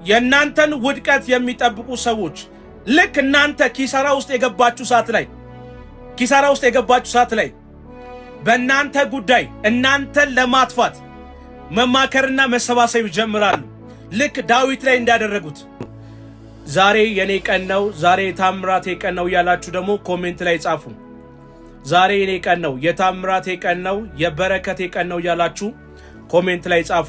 የእናንተን ውድቀት የሚጠብቁ ሰዎች ልክ እናንተ ኪሳራ ውስጥ የገባችሁ ሰዓት ላይ፣ ኪሳራ ውስጥ የገባችሁ ሰዓት ላይ በእናንተ ጉዳይ እናንተን ለማጥፋት መማከርና መሰባሰብ ይጀምራሉ። ልክ ዳዊት ላይ እንዳደረጉት። ዛሬ የኔ ቀን ነው፣ ዛሬ የታምራቴ ቀን ነው እያላችሁ ደግሞ comment ላይ ጻፉ። ዛሬ የኔ ቀን ነው፣ የታምራቴ ቀን ነው፣ የበረከቴ ቀን ነው እያላችሁ comment ላይ ጻፉ።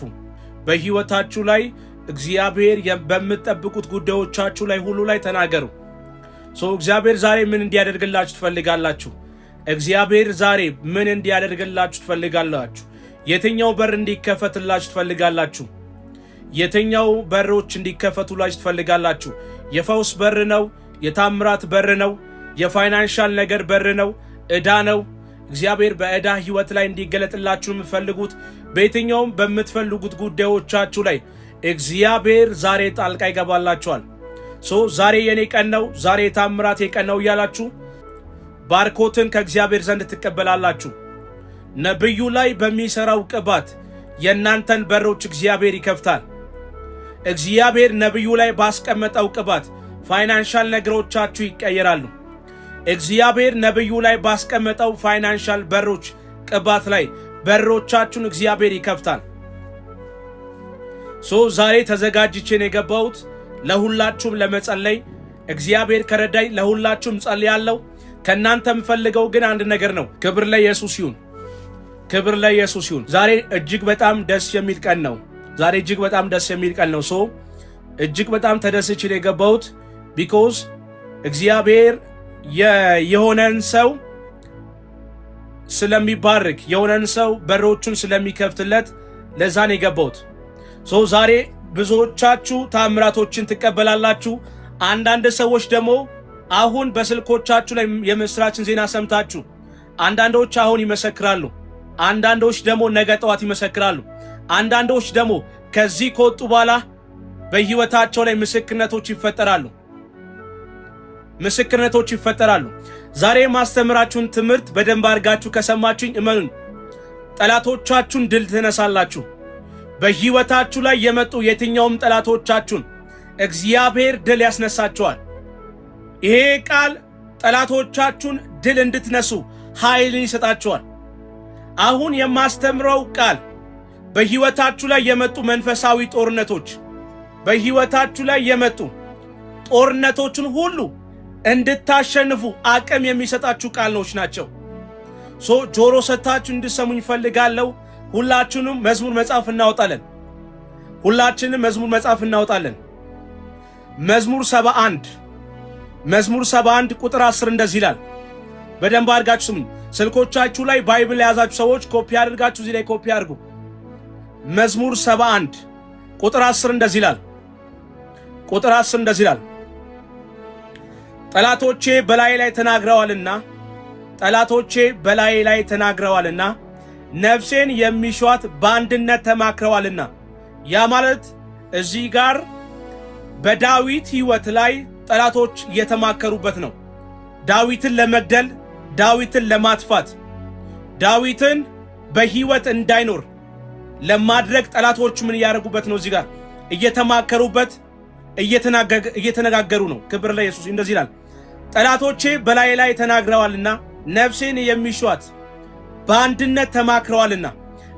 በህይወታችሁ ላይ እግዚአብሔር በምትጠብቁት ጉዳዮቻችሁ ላይ ሁሉ ላይ ተናገሩ። So እግዚአብሔር ዛሬ ምን እንዲያደርግላችሁ ትፈልጋላችሁ? እግዚአብሔር ዛሬ ምን እንዲያደርግላችሁ ትፈልጋላችሁ? የትኛው በር እንዲከፈትላችሁ ትፈልጋላችሁ? የትኛው በሮች እንዲከፈቱላችሁ ትፈልጋላችሁ? የፈውስ በር ነው? የታምራት በር ነው? የ financial ነገር በር ነው? ዕዳ ነው? እግዚአብሔር በዕዳ ህይወት ላይ እንዲገለጥላችሁ የምትፈልጉት፣ በየትኛውም በምትፈልጉት ጉዳዮቻችሁ ላይ እግዚአብሔር ዛሬ ጣልቃ ይገባላችኋል። So ዛሬ የኔ ቀን ነው፣ ዛሬ የታምራቴ ቀን ነው እያላችሁ ባርኮትን ከእግዚአብሔር ዘንድ ትቀበላላችሁ። ነብዩ ላይ በሚሰራው ቅባት የእናንተን በሮች እግዚአብሔር ይከፍታል። እግዚአብሔር ነብዩ ላይ ባስቀመጠው ቅባት financial ነገሮቻችሁ ይቀየራሉ። እግዚአብሔር ነብዩ ላይ ባስቀመጠው financial በሮች ቅባት ላይ በሮቻችሁን እግዚአብሔር ይከፍታል። So ዛሬ ተዘጋጅቼ ነው የገባሁት ለሁላችሁም ለመጸለይ። እግዚአብሔር ከረዳኝ ለሁላችሁም ጸልያለሁ። ከእናንተ የምፈልገው ግን አንድ ነገር ነው። ክብር ለኢየሱስ ይሁን። ክብር ለኢየሱስ ይሁን። ዛሬ እጅግ በጣም ደስ የሚል ቀን ነው። ዛሬ እጅግ በጣም ደስ የሚል ቀን ነው። So እጅግ በጣም ተደስቼ ነው የገባሁት because እግዚአብሔር የሆነን ሰው ስለሚባርክ፣ የሆነን ሰው በሮቹን ስለሚከፍትለት ለዛ ነው የገባሁት። So ዛሬ ብዙዎቻችሁ ታምራቶችን ትቀበላላችሁ። አንዳንድ ሰዎች ደግሞ አሁን በስልኮቻችሁ ላይ የምስራችን ዜና ሰምታችሁ አንዳንዶች አሁን ይመሰክራሉ። አንዳንዶች ደግሞ ነገ ጠዋት ይመሰክራሉ። አንዳንዶች ደግሞ ከዚህ ከወጡ በኋላ በህይወታቸው ላይ ምስክርነቶች ይፈጠራሉ። ምስክርነቶች ይፈጠራሉ። ዛሬ የማስተምራችሁን ትምህርት በደንብ አድርጋችሁ ከሰማችሁኝ እመኑኝ፣ ጠላቶቻችሁን ድል ትነሳላችሁ። በህይወታችሁ ላይ የመጡ የትኛውም ጠላቶቻችሁን እግዚአብሔር ድል ያስነሳችኋል። ይሄ ቃል ጠላቶቻችሁን ድል እንድትነሱ ኃይልን ይሰጣችኋል። አሁን የማስተምረው ቃል በህይወታችሁ ላይ የመጡ መንፈሳዊ ጦርነቶች፣ በህይወታችሁ ላይ የመጡ ጦርነቶችን ሁሉ እንድታሸንፉ አቅም የሚሰጣችሁ ቃሎች ናቸው። So ጆሮ ሰጥታችሁ እንድትሰሙኝ እፈልጋለሁ። ሁላችሁንም መዝሙር መጽሐፍ እናወጣለን። ሁላችንም መዝሙር መጽሐፍ እናወጣለን። መዝሙር 71፣ መዝሙር 71 ቁጥር 10 እንደዚህ ይላል። በደንብ አድርጋችሁ ስሙኝ። ስልኮቻችሁ ላይ Bible የያዛችሁ ሰዎች ኮፒ አድርጋችሁ እዚህ ላይ ኮፒ አድርጉ። መዝሙር 71 ቁጥር 10 እንደዚህ ይላል። ቁጥር 10 እንደዚህ ይላል። ጠላቶቼ በላዬ ላይ ተናግረዋልና፣ ጠላቶቼ በላዬ ላይ ተናግረዋልና፣ ነፍሴን የሚሿት በአንድነት ተማክረዋልና። ያ ማለት እዚህ ጋር በዳዊት ሕይወት ላይ ጠላቶች እየተማከሩበት ነው። ዳዊትን ለመግደል፣ ዳዊትን ለማጥፋት፣ ዳዊትን በሕይወት እንዳይኖር ለማድረግ ጠላቶቹ ምን እያደረጉበት ነው? እዚህ ጋር እየተማከሩበት፣ እየተነጋገሩ ነው። ክብር ለኢየሱስ። እንደዚህ ይላል፣ ጠላቶቼ በላዬ ላይ ተናግረዋልና፣ ነፍሴን የሚሿት በአንድነት ተማክረዋልና።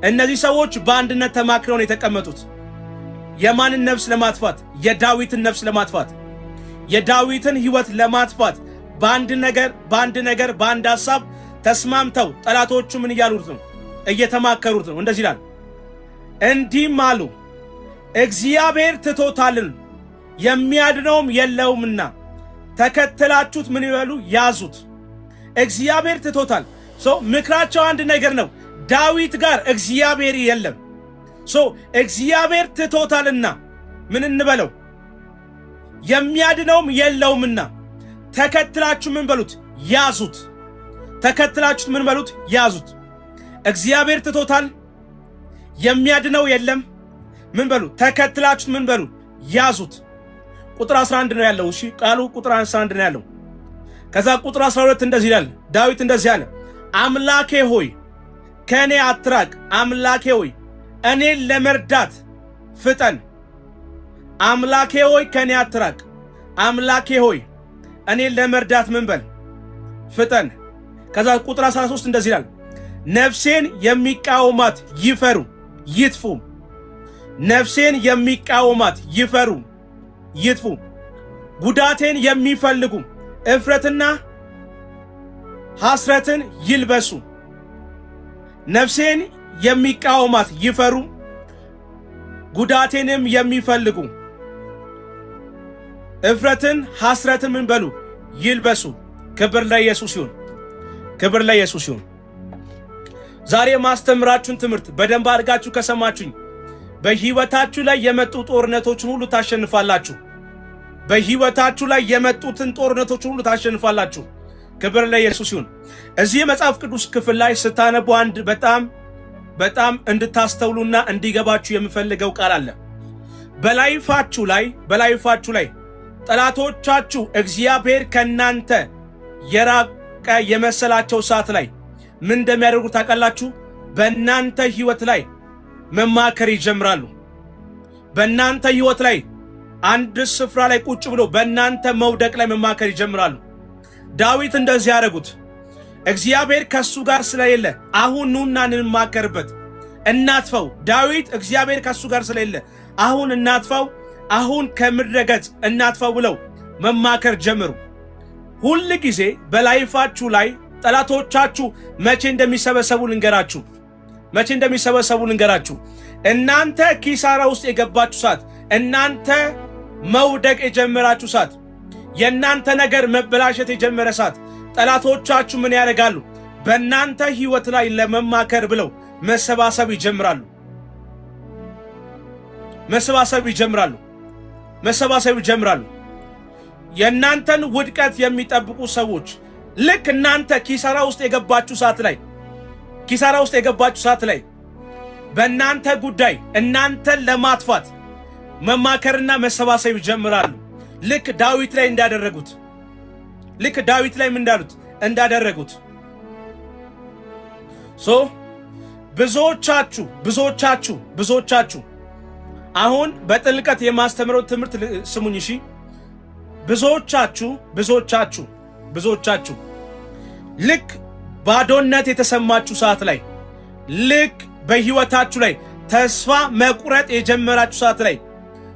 እነዚህ ሰዎች በአንድነት ተማክረው ነው የተቀመጡት። የማንን ነፍስ ለማጥፋት? የዳዊትን ነፍስ ለማጥፋት፣ የዳዊትን ሕይወት ለማጥፋት በአንድ ነገር በአንድ ሐሳብ ተስማምተው ጠላቶቹ ምን እያሉት ነው? እየተማከሩት ነው። እንደዚህ ይላል። እንዲህም አሉ፣ እግዚአብሔር ትቶታልን፣ የሚያድነውም የለውምና ተከትላችሁት ምን ይበሉ ያዙት። እግዚአብሔር ትቶታል። So ምክራቸው አንድ ነገር ነው። ዳዊት ጋር እግዚአብሔር የለም። So እግዚአብሔር ትቶታልና ምን እንበለው? የሚያድነውም የለውምና ተከትላችሁ ምን በሉት? ያዙት። ተከትላችሁት ምን በሉት? ያዙት። እግዚአብሔር ትቶታል፣ የሚያድነው የለም። ምን በሉ? ተከትላችሁት ምን በሉ? ያዙት። ቁጥር 11 ነው ያለው። እሺ፣ ቃሉ ቁጥር 11 ነው ያለው። ከዛ ቁጥር 12 እንደዚህ ይላል። ዳዊት እንደዚህ አለ፣ አምላኬ ሆይ ከእኔ አትራቅ፣ አምላኬ ሆይ እኔን ለመርዳት ፍጠን። አምላኬ ሆይ ከኔ አትራቅ። አምላኬ ሆይ እኔን ለመርዳት ምን በል ፍጠን። ከዛ ቁጥር 13 እንደዚህ ይላል፣ ነፍሴን የሚቃወማት ይፈሩ ይጥፉ። ነፍሴን የሚቃወማት ይፈሩ ይጥፉ። ጉዳቴን የሚፈልጉ እፍረትና ሐስረትን ይልበሱ። ነፍሴን የሚቃወማት ይፈሩ፣ ጉዳቴንም የሚፈልጉ እፍረትን ሐስረትን ምን በሉ ይልበሱ። ክብር ለኢየሱስ ይሁን። ክብር ለኢየሱስ ይሁን። ዛሬ ማስተምራችሁን ትምህርት በደንብ አድርጋችሁ ከሰማችሁኝ በሕይወታችሁ ላይ የመጡ ጦርነቶችን ሁሉ ታሸንፋላችሁ። በሕይወታችሁ ላይ የመጡትን ጦርነቶችን ሁሉ ታሸንፋላችሁ። ክብር ለኢየሱስ ይሁን። እዚህ የመጽሐፍ ቅዱስ ክፍል ላይ ስታነቡ አንድ በጣም በጣም እንድታስተውሉና እንዲገባችሁ የምፈልገው ቃል አለ። በ life ኣችሁ ላይ ጠላቶቻችሁ እግዚአብሔር ከናንተ የራቀ የመሰላቸው ሰዓት ላይ ምን እንደሚያደርጉ ታውቃላችሁ? በእናንተ ህይወት ላይ መማከር ይጀምራሉ። በእናንተ ህይወት ላይ አንድ ስፍራ ላይ ቁጭ ብሎ በእናንተ መውደቅ ላይ መማከር ይጀምራሉ። ዳዊት እንደዚህ ያደረጉት እግዚአብሔር ከሱ ጋር ስለሌለ አሁን ኑና እንማከርበት፣ እናጥፈው። ዳዊት እግዚአብሔር ከሱ ጋር ስለሌለ አሁን እናጥፋው፣ አሁን ከምድረ ገጽ እናጥፋው ብለው መማከር ጀመሩ። ሁል ጊዜ በ life ኣችሁ ላይ ጠላቶቻችሁ መቼ እንደሚሰበሰቡ ልንገራችሁ። መቼ እንደሚሰበሰቡ ልንገራችሁ። እናንተ ኪሳራ ውስጥ የገባችሁ ሰዓት፣ እናንተ መውደቅ የጀመራችሁ ሰዓት፣ የእናንተ ነገር መበላሸት የጀመረ ሰዓት ጠላቶቻችሁ ምን ያደርጋሉ? በእናንተ ህይወት ላይ ለመማከር ብለው መሰባሰብ ይጀምራሉ። መሰባሰብ ይጀምራሉ። መሰባሰብ ይጀምራሉ። የእናንተን ውድቀት የሚጠብቁ ሰዎች ልክ እናንተ ኪሳራ ውስጥ የገባችሁ ሰዓት ላይ ኪሳራ ውስጥ የገባችሁ ሰዓት ላይ በእናንተ ጉዳይ እናንተን ለማጥፋት መማከርና መሰባሰብ ይጀምራሉ። ልክ ዳዊት ላይ እንዳደረጉት፣ ልክ ዳዊት ላይ ምን እንዳሉት እንዳደረጉት። So ብዙዎቻችሁ ብዙዎቻችሁ ብዙዎቻችሁ አሁን በጥልቀት የማስተምረው ትምህርት ስሙኝ እሺ። ብዙዎቻችሁ ብዙዎቻችሁ ብዙዎቻችሁ ልክ ባዶነት የተሰማችሁ ሰዓት ላይ፣ ልክ በህይወታችሁ ላይ ተስፋ መቁረጥ የጀመራችሁ ሰዓት ላይ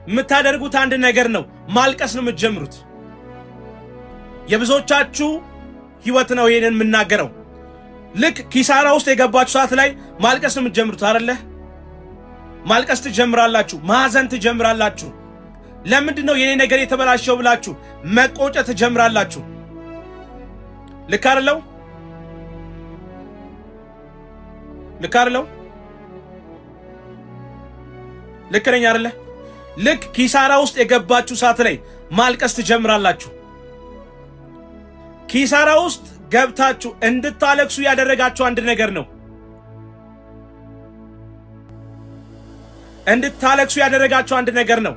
የምታደርጉት አንድ ነገር ነው፣ ማልቀስ ነው የምትጀምሩት። የብዙዎቻችሁ ህይወት ነው ይሄንን የምናገረው። ልክ ኪሳራ ውስጥ የገባችሁ ሰዓት ላይ ማልቀስ ነው የምትጀምሩት አይደለ? ማልቀስ ትጀምራላችሁ፣ ማዘን ትጀምራላችሁ። ለምንድን ነው የኔ ነገር የተበላሸው ብላችሁ መቆጨት ትጀምራላችሁ። ልክ አይደለው? ልክ አይደለው? ልክ ነኝ አይደለ? ልክ ኪሳራ ውስጥ የገባችሁ ሰዓት ላይ ማልቀስ ትጀምራላችሁ። ኪሳራ ውስጥ ገብታችሁ እንድታለቅሱ ያደረጋችሁ አንድ ነገር ነው። እንድታለቅሱ ያደረጋችሁ አንድ ነገር ነው።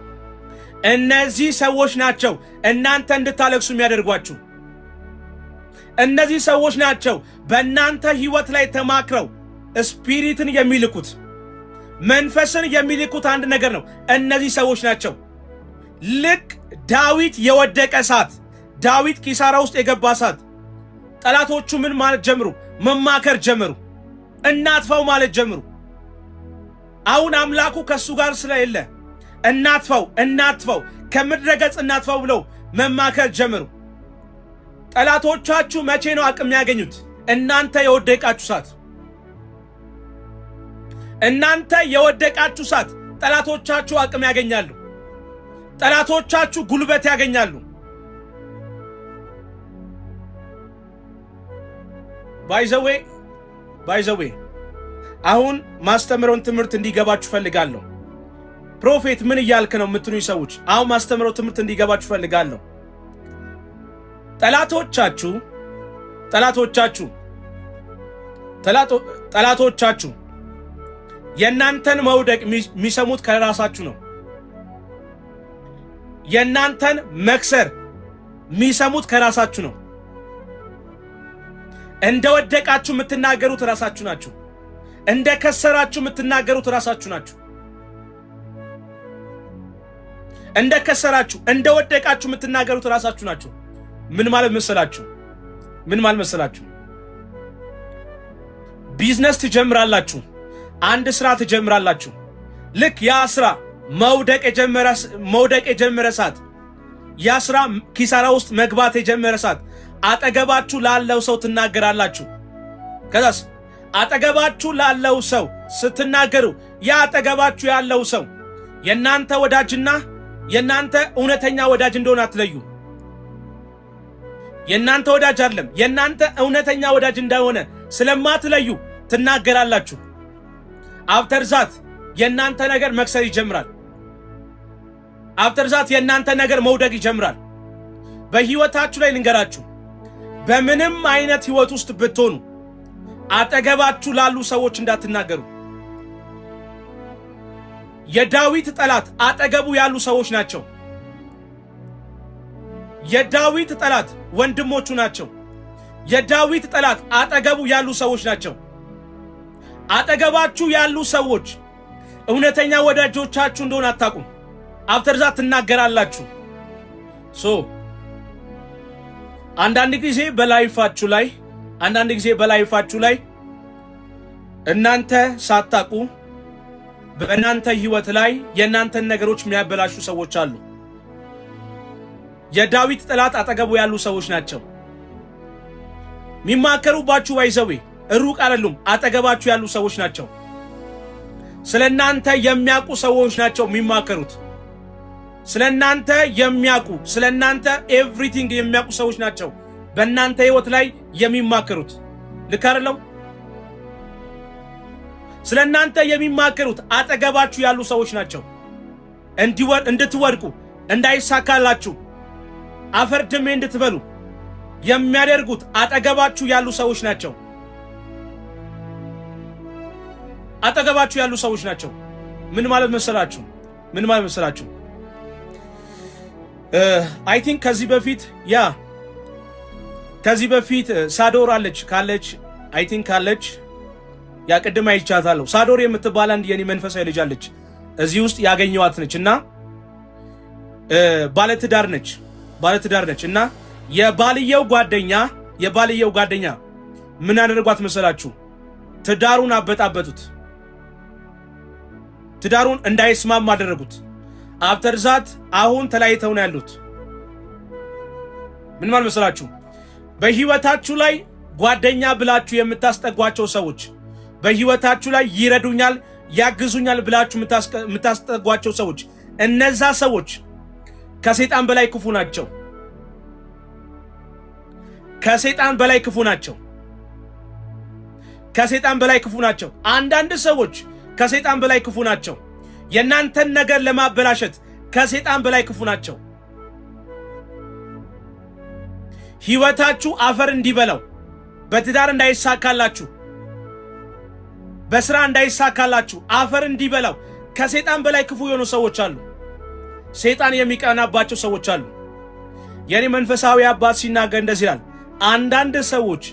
እነዚህ ሰዎች ናቸው እናንተ እንድታለቅሱ የሚያደርጓችሁ። እነዚህ ሰዎች ናቸው በእናንተ ህይወት ላይ ተማክረው spirit ን የሚልኩት፣ መንፈስን የሚልኩት አንድ ነገር ነው። እነዚህ ሰዎች ናቸው። ልክ ዳዊት የወደቀ ሰዓት፣ ዳዊት ኪሳራ ውስጥ የገባ ሰዓት ጠላቶቹ ምን ማለት ጀመሩ? መማከር ጀመሩ። እናጥፋው ማለት ጀመሩ። አሁን አምላኩ ከእሱ ጋር ስለሌለ እናጥፋው፣ እናጥፋው፣ ከምድረ ገጽ እናጥፋው ብለው መማከር ጀመሩ። ጠላቶቻችሁ መቼ ነው አቅም ያገኙት? እናንተ የወደቃችሁ ሰዓት። እናንተ የወደቃችሁ ሰዓት ጠላቶቻችሁ አቅም ያገኛሉ። ጠላቶቻችሁ ጉልበት ያገኛሉ። By the way, by the way፣ አሁን ማስተምረውን ትምህርት እንዲገባችሁ ፈልጋለሁ። Prophet ምን እያልክ ነው የምትሉኝ ሰዎች፣ አሁን ማስተምረው ትምህርት እንዲገባችሁ ፈልጋለሁ። ጠላቶቻችሁ ጠላቶቻችሁ ጠላቶቻችሁ የእናንተን መውደቅ የሚሰሙት ከራሳችሁ ነው። የእናንተን መክሰር የሚሰሙት ከራሳችሁ ነው። እንደወደቃችሁ የምትናገሩት ራሳችሁ ናችሁ። እንደ ከሰራችሁ የምትናገሩት ራሳችሁ ናችሁ። እንደከሰራችሁ፣ እንደወደቃችሁ የምትናገሩት ራሳችሁ ናችሁ። ምን ማለት መሰላችሁ? ምን ማለት መሰላችሁ? ቢዝነስ ትጀምራላችሁ፣ አንድ ስራ ትጀምራላችሁ። ልክ ያ ስራ መውደቅ የጀመረ ሰዓት፣ ያ ስራ ኪሳራ ውስጥ መግባት የጀመረ ሰዓት አጠገባችሁ ላለው ሰው ትናገራላችሁ። ከዛስ አጠገባችሁ ላለው ሰው ስትናገሩ ያ አጠገባችሁ ያለው ሰው የእናንተ ወዳጅና የእናንተ እውነተኛ ወዳጅ እንደሆነ አትለዩ። የእናንተ ወዳጅ አይደለም፣ የእናንተ እውነተኛ ወዳጅ እንደሆነ ስለማትለዩ ትናገራላችሁ። After that የእናንተ ነገር መክሰር ይጀምራል። After that የእናንተ ነገር መውደቅ ይጀምራል። በህይወታችሁ ላይ ልንገራችሁ፣ በምንም አይነት ህይወት ውስጥ ብትሆኑ አጠገባችሁ ላሉ ሰዎች እንዳትናገሩ። የዳዊት ጠላት አጠገቡ ያሉ ሰዎች ናቸው። የዳዊት ጠላት ወንድሞቹ ናቸው። የዳዊት ጠላት አጠገቡ ያሉ ሰዎች ናቸው። አጠገባችሁ ያሉ ሰዎች እውነተኛ ወዳጆቻችሁ እንደሆነ አታውቁም። After that ትናገራላችሁ። So አንዳንድ ጊዜ በ life ኣችሁ ላይ እናንተ ሳታውቁ በእናንተ ህይወት ላይ የእናንተን ነገሮች የሚያበላሹ ሰዎች አሉ። የዳዊት ጠላት አጠገቡ ያሉ ሰዎች ናቸው። የሚማከሩባችሁ by the way ሩቅ አይደሉም፣ አጠገባችሁ ያሉ ሰዎች ናቸው። ስለ እናንተ የሚያውቁ ሰዎች ናቸው የሚማከሩት። ስለ እናንተ የሚያውቁ፣ ስለ እናንተ everything የሚያውቁ ሰዎች ናቸው በእናንተ ህይወት ላይ የሚማከሩት። ልክ አይደለም? ስለ እናንተ የሚማከሩት አጠገባችሁ ያሉ ሰዎች ናቸው። እንድትወድቁ፣ እንዳይሳካላችሁ፣ አፈር ድሜ እንድትበሉ የሚያደርጉት አጠገባችሁ ያሉ ሰዎች ናቸው። አጠገባችሁ ያሉ ሰዎች ናቸው። ምን ማለት መሰላችሁ? ምን ማለት መሰላችሁ? I think ከዚህ በፊት ሳዶር አለች፣ ካለች፣ I think ካለች፣ yeah፣ ቅድም አይቻታለሁ። ሳዶር የምትባል አንድ የኔ መንፈሳዊ ልጅ አለች፣ እዚህ ውስጥ ያገኘዋት ነች እና ባለትዳር ነች እና የባልየው ጓደኛ ምን አደረጓት መሰላችሁ? ትዳሩን አበጣበጡት። ትዳሩን እንዳይስማማ አደረጉት። After that አሁን ተለያይተው ነው ያሉት። ምን ማለት መሰላችሁ? በህይወታችሁ ላይ ጓደኛ ብላችሁ የምታስጠጓቸው ሰዎች፣ በህይወታችሁ ላይ ይረዱኛል፣ ያግዙኛል ብላችሁ የምታስጠጓቸው ሰዎች፣ እነዛ ሰዎች ከሰይጣን በላይ ክፉ ናቸው። ከሰይጣን በላይ ክፉ ናቸው። ከሰይጣን በላይ ክፉ ናቸው። አንዳንድ ሰዎች ከሰይጣን በላይ ክፉ ናቸው። የእናንተን ነገር ለማበላሸት ከሰይጣን በላይ ክፉ ናቸው። ህይወታችሁ አፈር እንዲበላው፣ በትዳር እንዳይሳካላችሁ፣ በስራ እንዳይሳካላችሁ፣ አፈር እንዲበላው ከሰይጣን በላይ ክፉ የሆኑ ሰዎች አሉ። ሰይጣን የሚቀናባቸው ሰዎች አሉ። የኔ መንፈሳዊ አባት ሲናገር እንደዚህ ይላል፣ አንዳንድ ሰዎች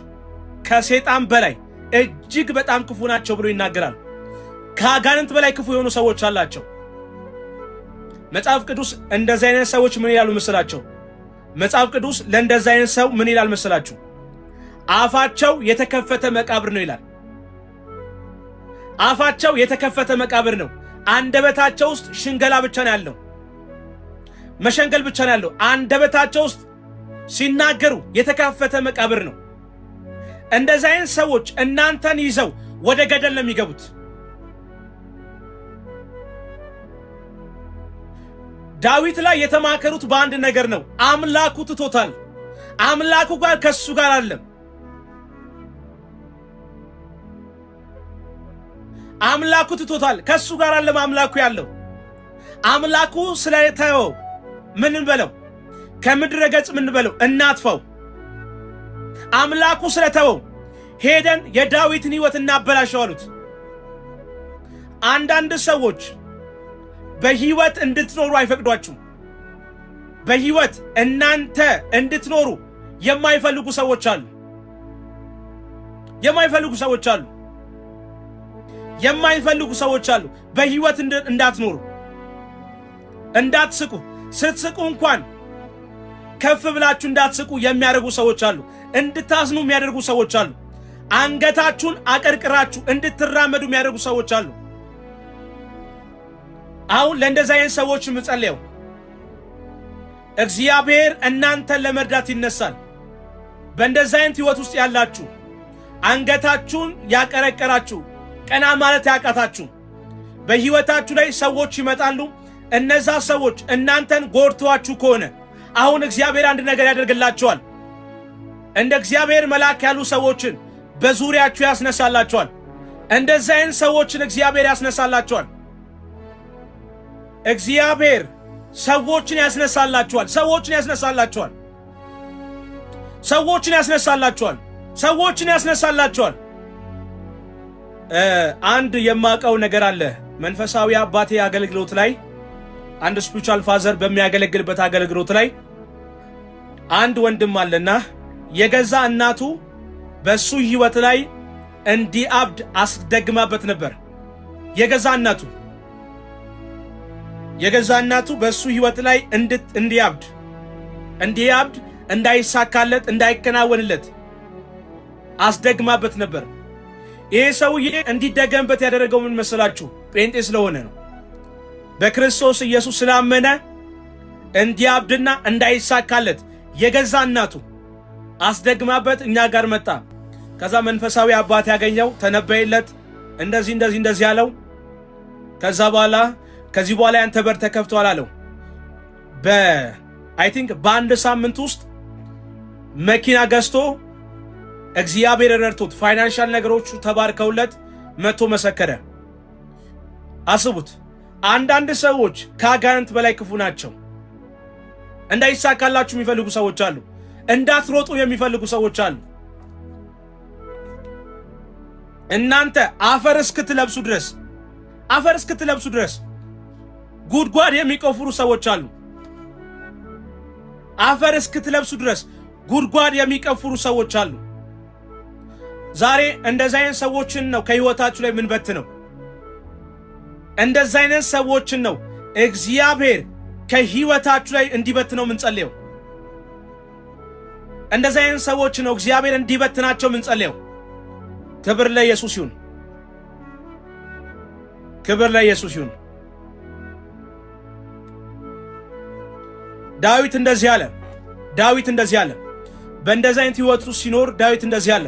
ከሰይጣን በላይ እጅግ በጣም ክፉ ናቸው ብሎ ይናገራል። ከአጋንንት በላይ ክፉ የሆኑ ሰዎች አላቸው። መጽሐፍ ቅዱስ እንደዚህ አይነት ሰዎች ምን ይላሉ መሰላቸው? መጽሐፍ ቅዱስ ለእንደዚህ አይነት ሰው ምን ይላል መሰላችሁ? አፋቸው የተከፈተ መቃብር ነው ይላል። አፋቸው የተከፈተ መቃብር ነው። አንደበታቸው ውስጥ ሽንገላ ብቻ ነው ያለው፣ መሸንገል ብቻ ነው ያለው። አንደበታቸው ውስጥ ሲናገሩ የተከፈተ መቃብር ነው። እንደዚህ አይነት ሰዎች እናንተን ይዘው ወደ ገደል ነው የሚገቡት። ዳዊት ላይ የተማከሩት በአንድ ነገር ነው። አምላኩ ትቶታል። አምላኩ ጋር ከሱ ጋር አለም። አምላኩ ትቶታል። ከሱ ጋር አለም። አምላኩ ያለው አምላኩ ስለተወው ምን በለው፣ ከምድረ ገጽ ምን በለው፣ እናጥፈው። አምላኩ ስለተወው ሄደን የዳዊትን ሕይወት እናበላሸው አሉት። አንዳንድ ሰዎች በሕይወት እንድትኖሩ አይፈቅዷችሁም። በሕይወት እናንተ እንድትኖሩ የማይፈልጉ ሰዎች አሉ። የማይፈልጉ ሰዎች አሉ። የማይፈልጉ ሰዎች አሉ። በሕይወት እንዳትኖሩ፣ እንዳትስቁ፣ ስትስቁ እንኳን ከፍ ብላችሁ እንዳትስቁ የሚያደርጉ ሰዎች አሉ። እንድታዝኑ የሚያደርጉ ሰዎች አሉ። አንገታችሁን አቀርቅራችሁ እንድትራመዱ የሚያደርጉ ሰዎች አሉ። አሁን ለእንደዚህ አይነት ሰዎች የምጸልየው እግዚአብሔር እናንተን ለመርዳት ይነሳል። በእንደዚህ አይነት ሕይወት ውስጥ ያላችሁ፣ አንገታችሁን ያቀረቀራችሁ፣ ቀና ማለት ያቃታችሁ፣ በሕይወታችሁ ላይ ሰዎች ይመጣሉ። እነዛ ሰዎች እናንተን ጎድተዋችሁ ከሆነ አሁን እግዚአብሔር አንድ ነገር ያደርግላችኋል። እንደ እግዚአብሔር መልአክ ያሉ ሰዎችን በዙሪያችሁ ያስነሳላችኋል። እንደዚህ አይነት ሰዎችን እግዚአብሔር ያስነሳላችኋል። እግዚአብሔር ሰዎችን ያስነሳላችኋል። ሰዎችን ያስነሳላችኋል። ሰዎችን ያስነሳላችኋል። ሰዎችን ያስነሳላችኋል። አንድ የማውቀው ነገር አለ። መንፈሳዊ አባቴ አገልግሎት ላይ፣ አንድ spiritual father በሚያገለግልበት አገልግሎት ላይ አንድ ወንድም አለና የገዛ እናቱ በሱ ህይወት ላይ እንዲአብድ አስደግማበት ነበር። የገዛ እናቱ በሱ ህይወት ላይ እንዲያብድ፣ እንዳይሳካለት፣ እንዳይከናወንለት አስደግማበት ነበር። ይሄ ሰውዬ እንዲደገምበት ያደረገው ምን መሰላችሁ? ጴንጤ ስለሆነ ነው። በክርስቶስ ኢየሱስ ስላመነ እንዲያብድና እንዳይሳካለት የገዛ እናቱ አስደግማበት እኛ ጋር መጣ። ከዛ መንፈሳዊ አባት ያገኘው፣ ተነበየለት፣ እንደዚህ እንደዚህ እንደዚህ አለው። ከዛ በኋላ ከዚህ በኋላ ያንተ በር ተከፍቷል አለው። በ I think በአንድ ሳምንት ውስጥ መኪና ገዝቶ፣ እግዚአብሔር ረድቶት፣ financial ነገሮቹ ተባርከውለት መጥቶ መሰከረ። አስቡት። አንዳንድ ሰዎች ከአጋንንት በላይ ክፉ ናቸው። እንዳይሳካላችሁ የሚፈልጉ ሰዎች አሉ። እንዳትሮጡ የሚፈልጉ ሰዎች አሉ። እናንተ አፈር እስክትለብሱ ድረስ፣ አፈር እስክትለብሱ ድረስ ጉድጓድ የሚቆፍሩ ሰዎች አሉ። አፈር እስክትለብሱ ድረስ ጉድጓድ የሚቆፍሩ ሰዎች አሉ። ዛሬ እንደዚህ አይነት ሰዎችን ነው ከህይወታችሁ ላይ የምንበትነው። እንደዚህ አይነት ሰዎችን ነው እግዚአብሔር ከህይወታችሁ ላይ እንዲበትነው የምንጸልየው። እንደዚህ አይነት ሰዎች ነው እግዚአብሔር እንዲበትናቸው የምንጸልየው። ክብር ለኢየሱስ ይሁን። ክብር ለኢየሱስ ይሁን። ዳዊት እንደዚህ አለ። ዳዊት እንደዚህ አለ። በእንደዚህ አይነት ህይወት ውስጥ ሲኖር ዳዊት እንደዚህ አለ።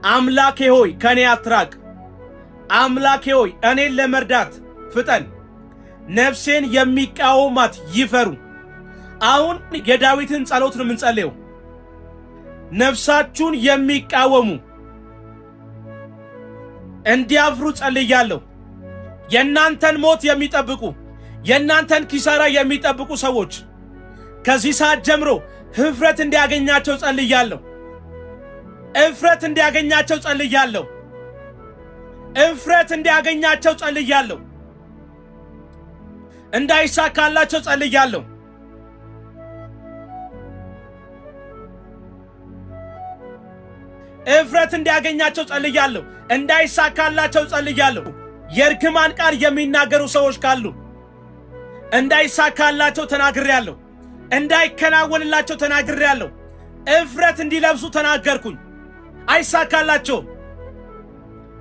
አምላኬ ሆይ ከእኔ አትራቅ። አምላኬ ሆይ እኔን ለመርዳት ፍጠን። ነፍሴን የሚቃወማት ይፈሩ። አሁን የዳዊትን ጸሎት ነው የምንጸልየው። ነፍሳችሁን የሚቃወሙ እንዲያፍሩ ጸልያለሁ። የእናንተን ሞት የሚጠብቁ፣ የእናንተን ኪሳራ የሚጠብቁ ሰዎች ከዚህ ሰዓት ጀምሮ ኅፍረት እንዲያገኛቸው ጸልያለሁ። እፍረት እንዲያገኛቸው ጸልያለሁ። እፍረት እንዲያገኛቸው ጸልያለሁ። እንዳይሳካላቸው ጸልያለሁ። እፍረት እንዲያገኛቸው ጸልያለሁ። እንዳይሳካላቸው ጸልያለሁ። የእርግማን ቃል የሚናገሩ ሰዎች ካሉ እንዳይሳካላቸው ተናግሬያለሁ። እንዳይከናወንላቸው ተናግሬያለሁ። እፍረት እንዲለብሱ ተናገርኩኝ። አይሳካላቸውም።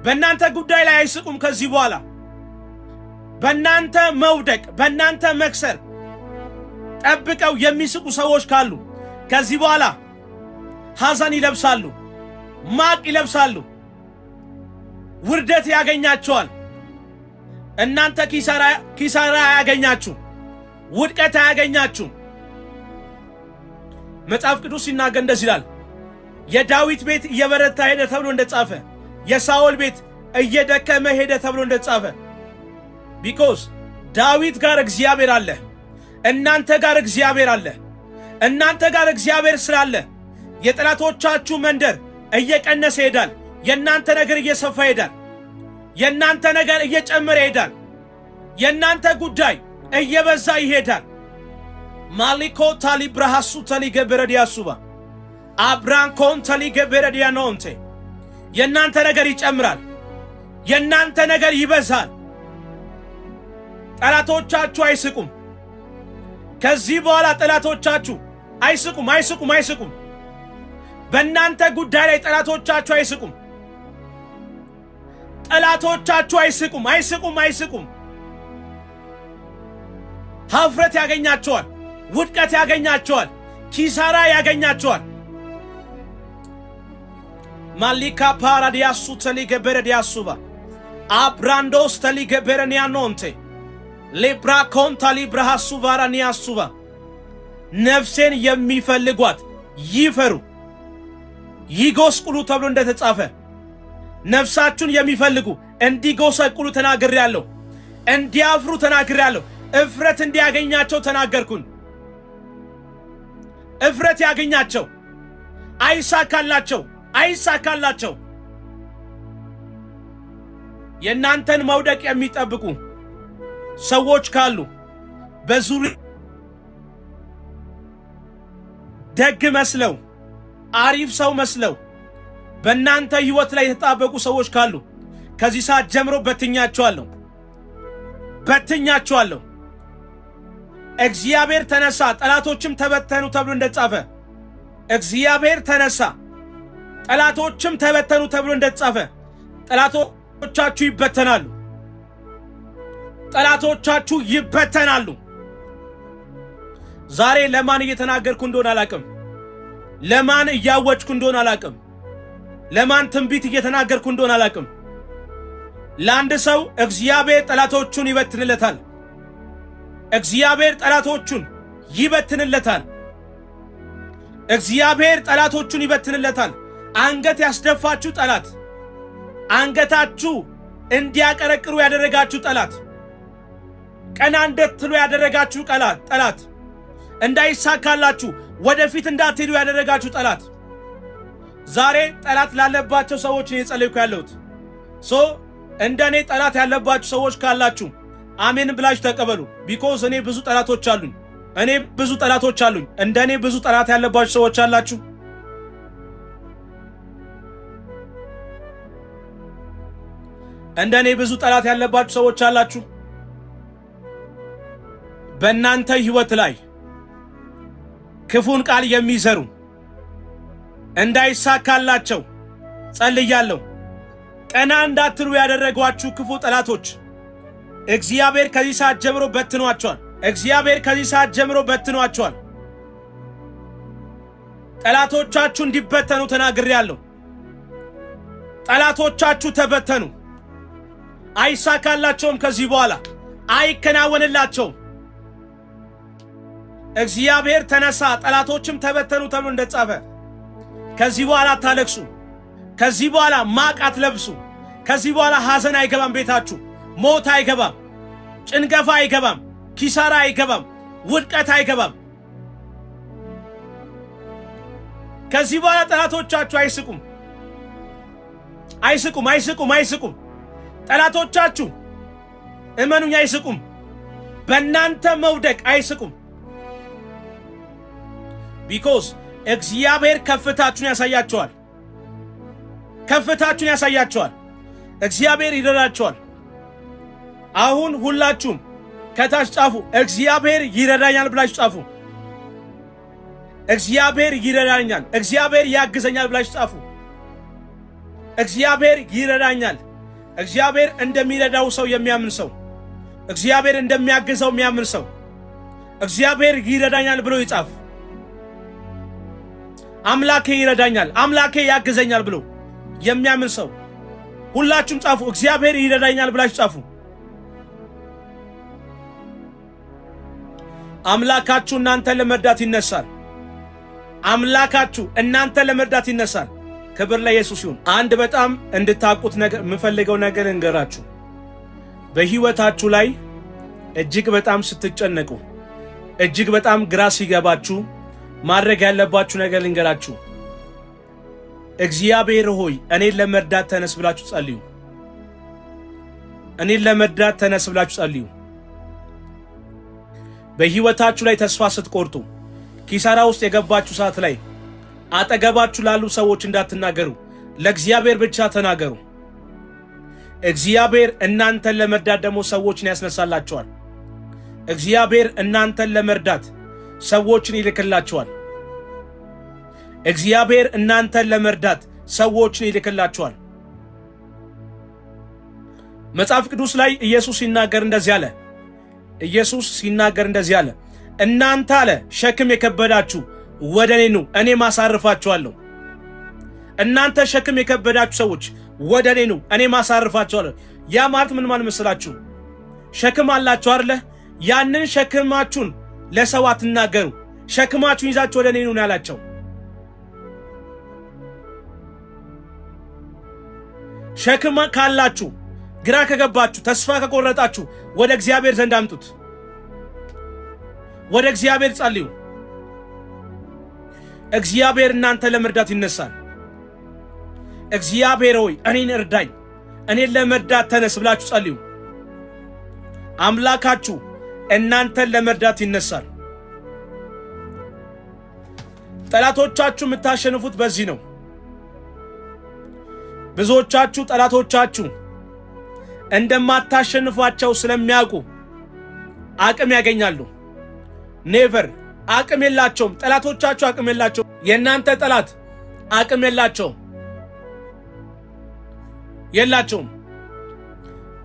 በእናንተ ጉዳይ ላይ አይስቁም። ከዚህ በኋላ በእናንተ መውደቅ፣ በእናንተ መክሰር ጠብቀው የሚስቁ ሰዎች ካሉ ከዚህ በኋላ ሐዘን ይለብሳሉ፣ ማቅ ይለብሳሉ፣ ውርደት ያገኛቸዋል። እናንተ ኪሳራ አያገኛችሁ፣ ውድቀት አያገኛችሁ። መጽሐፍ ቅዱስ ሲናገር እንደዚህ ይላል። የዳዊት ቤት እየበረታ ሄደ ተብሎ እንደጻፈ፣ የሳኦል ቤት እየደከመ ሄደ ተብሎ እንደጻፈ፣ because ዳዊት ጋር እግዚአብሔር አለ፣ እናንተ ጋር እግዚአብሔር አለ። እናንተ ጋር እግዚአብሔር ስላለ የጠላቶቻችሁ መንደር እየቀነሰ ይሄዳል። የእናንተ ነገር እየሰፋ ይሄዳል። የእናንተ ነገር እየጨመረ ይሄዳል። የእናንተ ጉዳይ እየበዛ ይሄዳል። ማሊኮ ታሊ ብርሃሱ ተሊ ገበረዲያሱባ አብራንኮን ተሊ ገበረዲያኖንቴ። የእናንተ ነገር ይጨምራል። የእናንተ ነገር ይበዛል። ጠላቶቻችሁ አይስቁም። ከዚህ በኋላ ጠላቶቻችሁ አይስቁም፣ አይስቁም፣ አይስቁም። በእናንተ ጉዳይ ላይ ጠላቶቻችሁ አይስቁም። ጠላቶቻችሁ አይስቁም፣ አይስቁም፣ አይስቁም። ሀፍረት ያገኛቸዋል፣ ውድቀት ያገኛቸዋል፣ ኪሳራ ያገኛቸዋል። ማሊካ ፓራዲያሱ ተሊገበረዲያሱባ አብራንዶስ ተሊገበረኒያኖንቴ ሌብራ ኮንታ ሊብራሃሱ ቫራኒያሱባ ነፍሴን የሚፈልጓት ይፈሩ ይጎስቁሉ ተብሎ እንደተጻፈ ነፍሳችሁን የሚፈልጉ እንዲጎሰቁሉ ተናግሬአለሁ። እንዲያፍሩ ተናግሬአለሁ። እፍረት እንዲያገኛቸው ተናገርኩኝ። እፍረት ያገኛቸው፣ አይሳካላቸው፣ አይሳካላቸው። የእናንተን መውደቅ የሚጠብቁ ሰዎች ካሉ በዙሪያ ደግ መስለው አሪፍ ሰው መስለው በእናንተ ሕይወት ላይ የተጣበቁ ሰዎች ካሉ ከዚህ ሰዓት ጀምሮ በትኛቸዋለሁ፣ በትኛቸዋለሁ። እግዚአብሔር ተነሳ ጠላቶችም ተበተኑ ተብሎ እንደተጻፈ፣ እግዚአብሔር ተነሳ ጠላቶችም ተበተኑ ተብሎ እንደተጻፈ ጠላቶቻችሁ ይበተናሉ። ጠላቶቻችሁ ይበተናሉ። ዛሬ ለማን እየተናገርኩ እንደሆነ አላቅም። ለማን እያወጅኩ እንደሆነ አላቅም። ለማን ትንቢት እየተናገርኩ እንደሆነ አላቅም። ለአንድ ሰው እግዚአብሔር ጠላቶቹን ይበትንለታል። እግዚአብሔር ጠላቶቹን ይበትንለታል። እግዚአብሔር ጠላቶቹን ይበትንለታል። አንገት ያስደፋችሁ ጠላት፣ አንገታችሁ እንዲያቀረቅሩ ያደረጋችሁ ጠላት፣ ቀና እንድትሉ ያደረጋችሁ ጠላት፣ እንዳይሳካላችሁ ወደፊት እንዳትሄዱ ያደረጋችሁ ጠላት፣ ዛሬ ጠላት ላለባቸው ሰዎች ነው የጸለይኩ ያለሁት። So እንደ እኔ ጠላት ያለባችሁ ሰዎች ካላችሁ አሜን ብላችሁ ተቀበሉ። Because እኔ ብዙ ጠላቶች አሉኝ። እኔ ብዙ ጠላቶች አሉኝ። እንደ እኔ ብዙ ጠላት ያለባችሁ ሰዎች አላችሁ። እንደ እኔ ብዙ ጠላት ያለባችሁ ሰዎች አላችሁ። በእናንተ ሕይወት ላይ ክፉን ቃል የሚዘሩ እንዳይሳካላቸው ጸልያለሁ። ቀና እንዳትሉ ያደረጓችሁ ክፉ ጠላቶች እግዚአብሔር ከዚህ ሰዓት ጀምሮ በትኗቸዋል። እግዚአብሔር ከዚህ ሰዓት ጀምሮ በትኗቸዋል። ጠላቶቻችሁ እንዲበተኑ ተናግሬአለሁ። ጠላቶቻችሁ ተበተኑ። አይሳካላቸውም። ከዚህ በኋላ አይከናወንላቸውም። እግዚአብሔር ተነሳ ጠላቶችም ተበተኑ ተብሎ እንደጻፈ ከዚህ በኋላ አታለቅሱ። ከዚህ በኋላ ማቅ አትለብሱ። ከዚህ በኋላ ሐዘን አይገባም ቤታችሁ። ሞት አይገባም፣ ጭንገፋ አይገባም፣ ኪሳራ አይገባም፣ ውድቀት አይገባም። ከዚህ በኋላ ጠላቶቻችሁ አይስቁም፣ አይስቁም፣ አይስቁም፣ አይስቁም። ጠላቶቻችሁ እመኑኝ አይስቁም። በእናንተ መውደቅ አይስቁም። Because እግዚአብሔር ከፍታችሁን ያሳያቸዋል። ከፍታችሁን ያሳያቸዋል። እግዚአብሔር ይረዳቸዋል። አሁን ሁላችሁም ከታች ጻፉ፣ እግዚአብሔር ይረዳኛል ብላችሁ ጻፉ። እግዚአብሔር ይረዳኛል፣ እግዚአብሔር ያግዘኛል ብላችሁ ጻፉ። እግዚአብሔር ይረዳኛል። እግዚአብሔር እንደሚረዳው ሰው የሚያምን ሰው፣ እግዚአብሔር እንደሚያግዘው የሚያምን ሰው እግዚአብሔር ይረዳኛል ብሎ ይጻፍ። አምላኬ ይረዳኛል፣ አምላኬ ያግዘኛል ብሎ የሚያምን ሰው ሁላችሁም ጻፉ። እግዚአብሔር ይረዳኛል ብላችሁ ጻፉ። አምላካችሁ እናንተን ለመርዳት ይነሳል። አምላካችሁ እናንተን ለመርዳት ይነሳል። ክብር ለኢየሱስ ይሁን። አንድ በጣም እንድታውቁት ነገር የምፈልገው ነገር እንገራችሁ። በህይወታችሁ ላይ እጅግ በጣም ስትጨነቁ፣ እጅግ በጣም ግራ ሲገባችሁ ማድረግ ያለባችሁ ነገር ልንገራችሁ። እግዚአብሔር ሆይ እኔን ለመርዳት ተነስ ብላችሁ ጸልዩ። እኔን ለመርዳት ተነስ ብላችሁ ጸልዩ። በህይወታችሁ ላይ ተስፋ ስትቆርጡ፣ ኪሳራ ውስጥ የገባችሁ ሰዓት ላይ አጠገባችሁ ላሉ ሰዎች እንዳትናገሩ፣ ለእግዚአብሔር ብቻ ተናገሩ። እግዚአብሔር እናንተን ለመርዳት ደግሞ ሰዎችን ያስነሳላችኋል። እግዚአብሔር እናንተን ለመርዳት ሰዎችን ይልክላችኋል። እግዚአብሔር እናንተን ለመርዳት ሰዎችን ይልክላችኋል። መጽሐፍ ቅዱስ ላይ ኢየሱስ ሲናገር እንደዚህ አለ። ኢየሱስ ሲናገር እንደዚህ አለ፣ እናንተ አለ ሸክም የከበዳችሁ ወደ እኔ ኑ፣ እኔም አሳርፋችኋለሁ። እናንተ ሸክም የከበዳችሁ ሰዎች ወደ እኔ ኑ፣ እኔም አሳርፋችኋለሁ። ያ ማለት ምን ማለት መስላችሁ? ሸክም አላችሁ አይደለ? ያንን ሸክማችሁን ለሰው አትናገሩ። ሸክማችሁን ይዛችሁ ወደ እኔ ኑ ነው ያላቸው። ሸክም ካላችሁ፣ ግራ ከገባችሁ፣ ተስፋ ከቆረጣችሁ ወደ እግዚአብሔር ዘንድ አምጡት። ወደ እግዚአብሔር ጸልዩ። እግዚአብሔር እናንተን ለመርዳት ይነሳል። እግዚአብሔር ሆይ እኔን እርዳኝ፣ እኔን ለመርዳት ተነስ ብላችሁ ጸልዩ። አምላካችሁ እናንተን ለመርዳት ይነሳል። ጠላቶቻችሁ የምታሸንፉት በዚህ ነው። ብዙዎቻችሁ ጠላቶቻችሁ እንደማታሸንፏቸው ስለሚያውቁ አቅም ያገኛሉ። Never፣ አቅም የላቸውም። ጠላቶቻችሁ አቅም የላቸውም። የእናንተ ጠላት አቅም የላቸውም የላቸውም።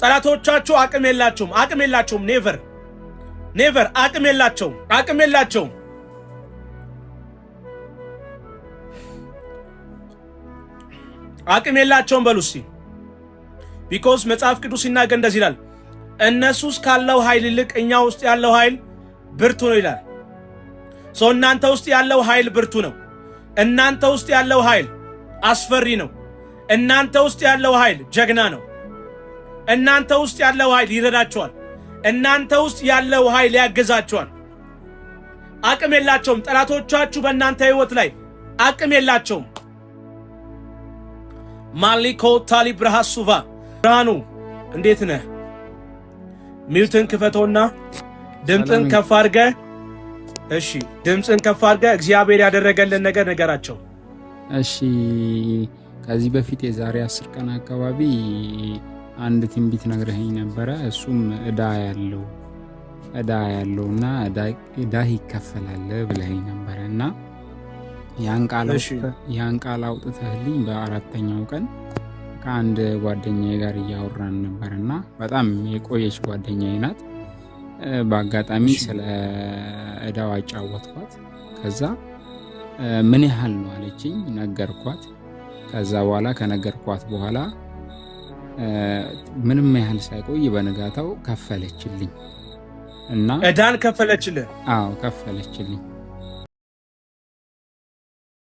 ጠላቶቻችሁ አቅም የላቸውም። አቅም የላቸውም። Never, never፣ አቅም የላቸውም። አቅም የላቸውም። አቅም የላቸውም በሉ እስቲ። Because መጽሐፍ ቅዱስ ሲናገር እንደዚህ ይላል፣ እነሱ ውስጥ ካለው ኃይል ይልቅ እኛ ውስጥ ያለው ኃይል ብርቱ ነው ይላል። So እናንተ ውስጥ ያለው ኃይል ብርቱ ነው። እናንተ ውስጥ ያለው ኃይል አስፈሪ ነው። እናንተ ውስጥ ያለው ኃይል ጀግና ነው። እናንተ ውስጥ ያለው ኃይል ይረዳችኋል። እናንተ ውስጥ ያለው ኃይል ያግዛችኋል። አቅም የላቸውም። ጠላቶቻችሁ በእናንተ ሕይወት ላይ አቅም የላቸውም። ማሊኮ ታሊ ብርሃሱቫ፣ ብርሃኑ እንዴት ነህ? Mute ን ክፈተውና ድምፅን ከፍ አድርገህ፣ እሺ፣ ድምፅን ከፍ አድርገህ እግዚአብሔር ያደረገልን ነገር ነገራቸው። እሺ፣ ከዚህ በፊት የዛሬ 10 ቀን አካባቢ አንድ ትንቢት ነግረኸኝ ነበረ። እሱም እዳ ያለው እና እዳህ ይከፈላል ብለኸኝ ነበረ እና ያን ቃል አውጥተህልኝ በአራተኛው ቀን ከአንድ ጓደኛዬ ጋር እያወራን ነበር እና በጣም የቆየች ጓደኛዬ ናት። በአጋጣሚ ስለ እዳው አጫወትኳት። ከዛ ምን ያህል ነው አለችኝ፣ ነገርኳት። ከዛ በኋላ ከነገርኳት በኋላ ምንም ያህል ሳይቆይ በንጋታው ከፈለችልኝ እና እዳን ከፈለችልህ? አዎ፣ ከፈለችልኝ።